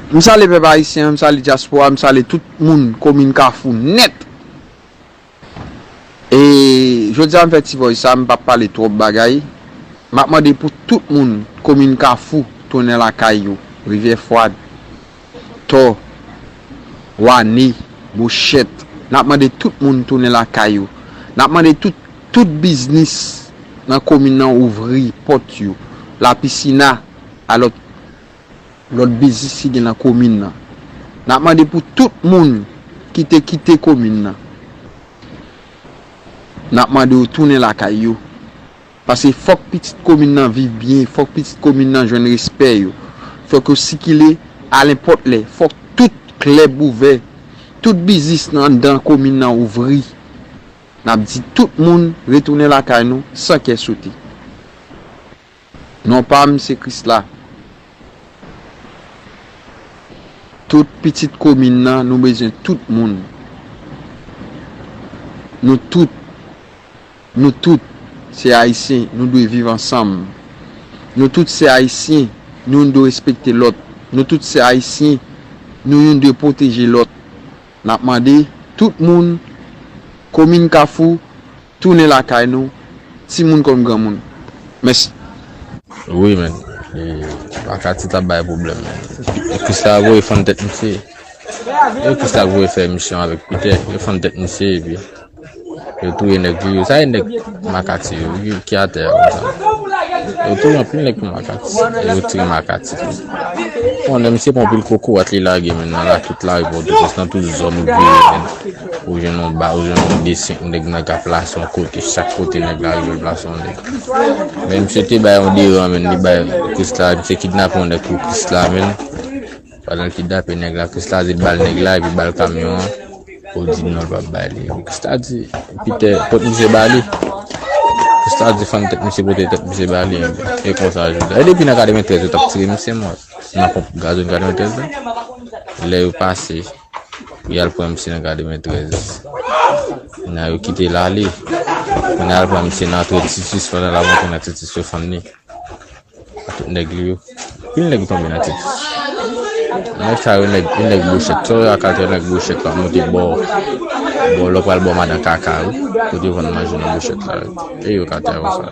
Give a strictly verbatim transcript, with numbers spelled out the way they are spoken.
M salye pèp ayisyen an, m salye dyaspora, m salye tout moun komin Kafou nèt. E jodi a m fè ti voice sa, m p ap pale twòp bagay. M ap mande pou tout moun komin Kafou tounen lakay yo, Rivyè Fwad, Tò, Wane, Bochèt. N ap mande tout moun tounen lakay yo. N ap mande tout, tout biznis nan komin nan ouvri pòt yo. Lapisina, alò lòt biznis ki gen nan komin nan. N ap mande pou tout moun ki te kite komin nan. N ap mande yo tounen lakay yo. Paske fòk pitit komin nan viv byen, fòk pitit komin nan jwenn respè yo. Fòk yo sikile a nenpòt lè. Fòk tout klèb ouvè, tout biznis nan anndan komin nan ouvri. N ap di tout moun retounen lakay nou san kè sote. Non pa m se Krisla. Tout pitit komin nan, nou bezwen tout moun. Nou tout, nou tout se Ayisyen, nou dwe viv ansanm. Nou tout se Ayisyen, nou youn dwe respekte lòt. Nou tout se Ayisyen, nou youn dwe pwoteje lòt. N ap mande tout moun, komin Kafou, tounen lakay nou, timoun kòm granmoun. Mèsi. Wi, men. E, Makati t ap bay pwoblèm, men. E Krisla voye fann tèt misye. E Krisla voye fè misyon avèk Pitè. Yo fann tèt misye, epi yo touye nèg li yo. Sa e nèg Makati yo ki, ki atè a konsa. Yo touye anpil nèg pou Makati. Yo tire Makati tou. Bon, nèg misye pran anpil kokorat li lage, men, nan la, tout lari Pòtoprens, nan tout zòn ou vire, men. Ou jwenn yon ba, ou jwenn yon de senk nèg nan ka plase yon kote, chak kote nèg la rive plase yon nèg. Men misye te bay yon deran, men li bay Krisla, misye kidnape yon nèg pou Krisla, men. Pandan l kidnape nèg la, Krisla di l ba l nèg la, epi ba l kamyon an, pou l di non, l p ap bay li. Epi Krisla di, Pitè, pot misye ba li. Krisla di fann tèt misye, pote tèt misye ba li, enben. E konsa, jodi a. E depi nan katreventrèz, yo t ap tire misye mò. Nan ponp gazolin katreventrèz la. Lè yo pase, pou y al pran misye nan katreventrèz. Nan yo kite l ale. Kounye a al pran misye nan antre Titus, pandan l ap antre nan Titus, yo fann li. Tout nèg li yo. Pil nèg tonbe nan Titus. Nèg sa yo, nèg, nèg Bochèt. Sa yo, a katè nèg Bochèt la, monte bò, bò, lè w pral bò madan kaka, wi. Kote yo vann manje nan Bochèt la, wi. E yo katè konsa.